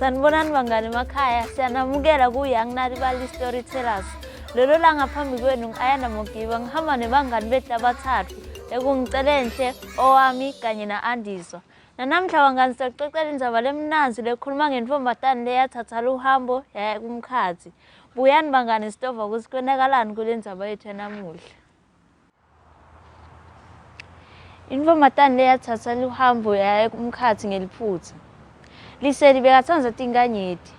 Sanibonani bangani emakhaya, siyanamukela ku-Young Nalibali Storytellers. Lelo langa phambi kwenu ngi-Ayanda Mogiba ngihamba nebangani bethu abathathu ekungicelenhle, Owami kanye na-Andiswa. Nanamhla bangani siyakucocela indzaba lemnandzi lekhuluma ngentfombatane leyathatha luhambo yaya kumkhatsi. Buyani bangani sitova kutsi kwenakalani kule ndzaba yethu yanamuhla. Intfombatane leyathatha luhambo yaya kumkhatsi ngeliphutsa. Liseli bekatsandza tinkanyeti.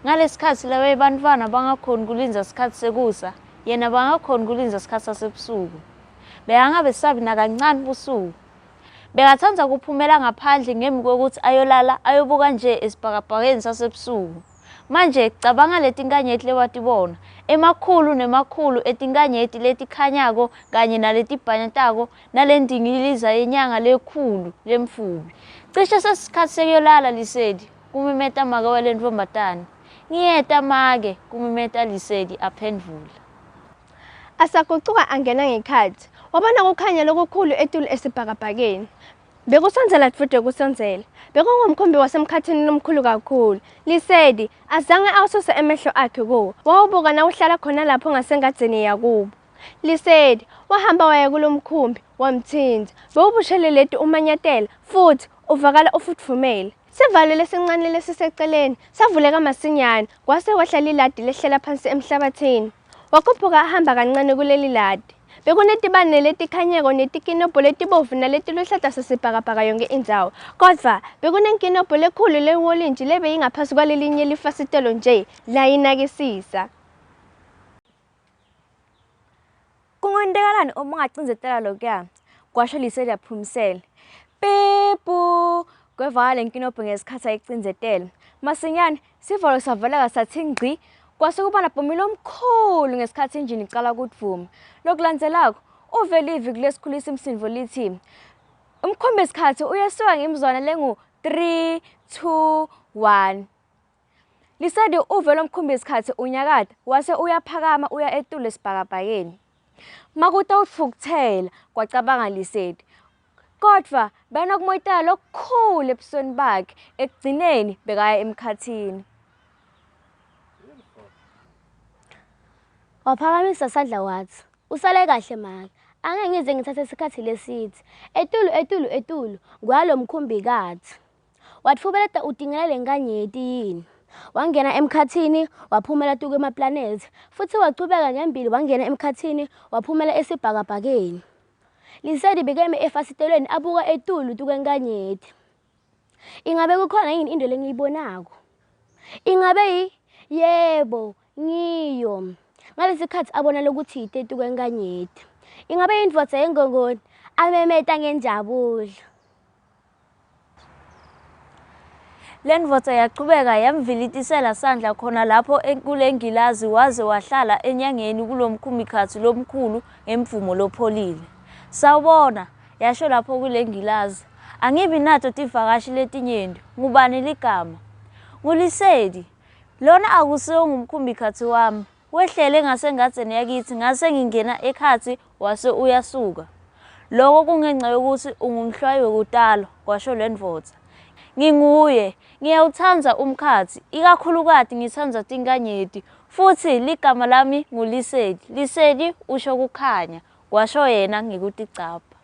Ngalesikhatsi labaye bantfwana bangakhoni kulindza sikhatsi sekusa, yena bangakhoni kulindza sikhatsi sasebusuku. Bekangabesabi nakancane busuku. Bekatsandza kuphumela ngaphandle ngembi kwekutsi ayolala ayobuka nje esibhakabhakeni sasebusuku. Manje cabanga letinkanyeti lewatibona, emakhulu nemakhulu etinkanyeti letikhanyako kanye naletibhanyatako nalendingiliza yenyanga lekhulu lemtfubi. Cishe sesisikhatsi sekuyolala Lisedi, kumemeta make walentfombatane. Ngiyeta make, kumemeta Lisedi aphendvula. Asagucuka angena ngekhatsi, wabona kukhanya lokukhulu etulu esibhakabhakeni. Bekusondzela dvute kusondzela. Bekungumkhumbi wasemkhathini lomkhulu kakhulu. Lisedi azange awususe emehlo akhe kuwo. Wawubuka nawuhlala khona lapho ngasengadzeni yakubo. Lisedi wahamba waya kulomkhumbi, wamtsintsa. Bewubusheleleti umanyatela futsi uvakala ufutfumele. Sivalo lesincane lesiseceleni savuleka masinyane kwase kwehla liladi lehlela phansi emhlabathini. Wakhuphuka ahamba kancane kuleli ladi. Bekunetibane letikhanyako netikinobho letibovu naletiluhlata sesibhakabhaka yonke indzawo. Kodvwa bekunenkinobho lekhulu lewolintji lebeyingaphasi kwalelinye lifasitelo nje layinakisisa. Kungwentekalani uma ungacindzetela lokuya? Kwasho Lisedi aphumisele. Pipu! Kwevakala lenkinobho ngesikhathi ayicindzetela. Masinyane, sivalo savaleka sathi ngci. Kwase kuba nabhomile omkhulu ngesikhathi injini icala kudvuma. Lokulandzelako, uve livi kulesikhulisa imsindvo lithi, Umkhumbi sikhathi uyesuka ngemizwana lengu 3 2 1. Lisedi uve lomkhumbi sikhathi unyakata wase uyaphakama uya etulu esibhakabhakeni. Makuta utfukutsela, kwacabanga Lisedi. Kodvwa benokumoyitela lokukhulu ebusweni bakhe, ekugcineni bekaya emkhathini. Waphakamisa sandla watsi, Usale kahle make, angeke ngize ngitsatse sikhatsi lesidze. Etulu etulu etulu, kwalo mkhumbikati. Watfubeleta utingela lenkanyeti yini? Wangena emkhathini, waphumela tukwemaplanethi, futsi wachubeka ngembili wangena emkhathini, waphumela esibhakabhakeni. Lisedi bekeme efasitelweni abuka etulu tukwenkanyeti. Ingabe kukhona yini into lengiyibonako? Ingabe yi? Yebo, ngiyo. Ngalesikhatsi abona lokutsite tukwenkanyeti. Ingabe indvodza yengongoni? Amemeta ngenjabulo. Lendvodza yachubeka yamvilitisela sandla khona lapho kule ngilazi waze wahlala enyangeni kulomkhumikhatsi lomkhulu ngemvumo lopholile. Sawubona, yasho lapho kule ngilazi. Angibi nato tivakashi letinyenti. Ngubani ligama? NguLisedi. Lona akusiwo ngumkhumbikhatsi wami. Wehlele ngasengadzeni yakitsi ngase ngingena ekhatsi wase uyasuka. Loko kungenca yokuthi ungumhlwayi wekutalwa, kwasho lendvodza. Nginguye. Ngiyawutsandza umkhatsi, ikakhulukati ngitsandza tinkanyeti. Futsi ligama lami nguLisedi. Lisedi usho kukhanya, kwasho yena ngekutigcabha.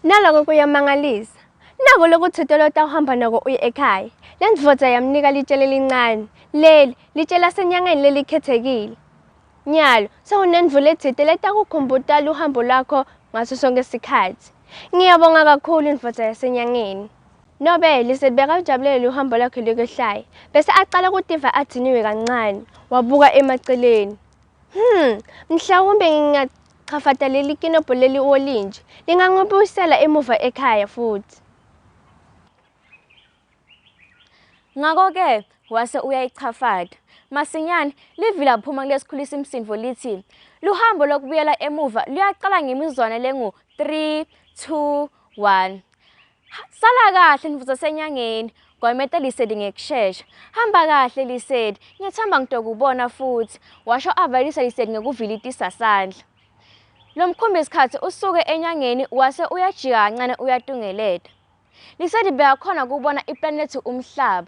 Naloko kuyamangalisa. Nako lokutsite lotawuhamba nako uye ekhaya. Le ndvodza yamnika litje lelincane. Leli litje lasenyangeni lelikhethekile. Nyalo sewunendvu letsite letakukhumbuta luhambo lwakho ngaso sonkhe sikhatsi. Ngiyabonga kakhulu ndvodza yasenyangeni. Nobe Lizet bekajabulele luhambo lwakhe lwekuhlaya. Bese acala kutiva adziniwe kancane. Wabuka emaceleni. Mhlawumbe ngingachafata leli kinobho leli wolintshi. Lingangibuyisela emuva ekhaya futhi. Ngakho-ke wase uyayichafata. Masinyane, livi laphuma kulesikhulisa imsindvo lithi, Luhambo lokubuyela emuva luyaqala ngemizwana lengu-3, 2, 1. Sala kahle ndvodza senyangeni, kwamemeta Lisedi ngekushesha. Hamba kahle Lisedi, ngiyethemba ngitokubona futhi, washo avalelisa Lisedi ngekuvilitisa sandla. Lo mkhumbi sikhatsi usuke enyangeni wase uyajika kancane uyatungeleta. Lisedi bekakhona kubona iplanethi umhlaba.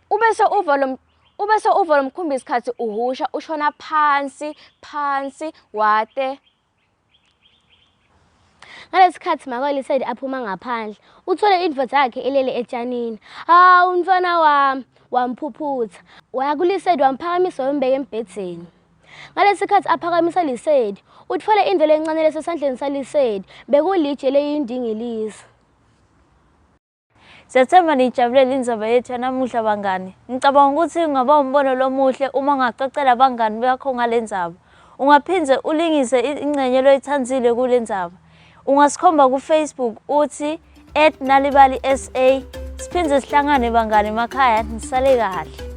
Ubese uva lo ubese uva lo mkhumbi isikhathi uhusha ushona phansi phansi wate Ngalesikhathi make Lesedi aphuma ngaphandle, uthole indvodza yakhe ilele etshanini. Hawu mntfwana wami, wamphuphutha. Waya kuLesedi wamphakamisa wambeka embhedzeni. Ngalesikhathi aphakamisa Lesedi, utfole intfo lencane lesesandleni saLesedi, bekulitshe leyindingilizi. Siyathemba niyijabulela indzaba yethu yanamuhla bangani. Ngicabanga ukuthi ungaba umbono lomuhle uma ungacocela abangani bakho ngale ndzaba. Ungaphindze ulingise ingcenye loyitsandzile kule ndzaba. Ungasikhomba ku-Facebook uthi at nalibali SA. Siphindze sihlangane bangani emakhaya, nisale kahle.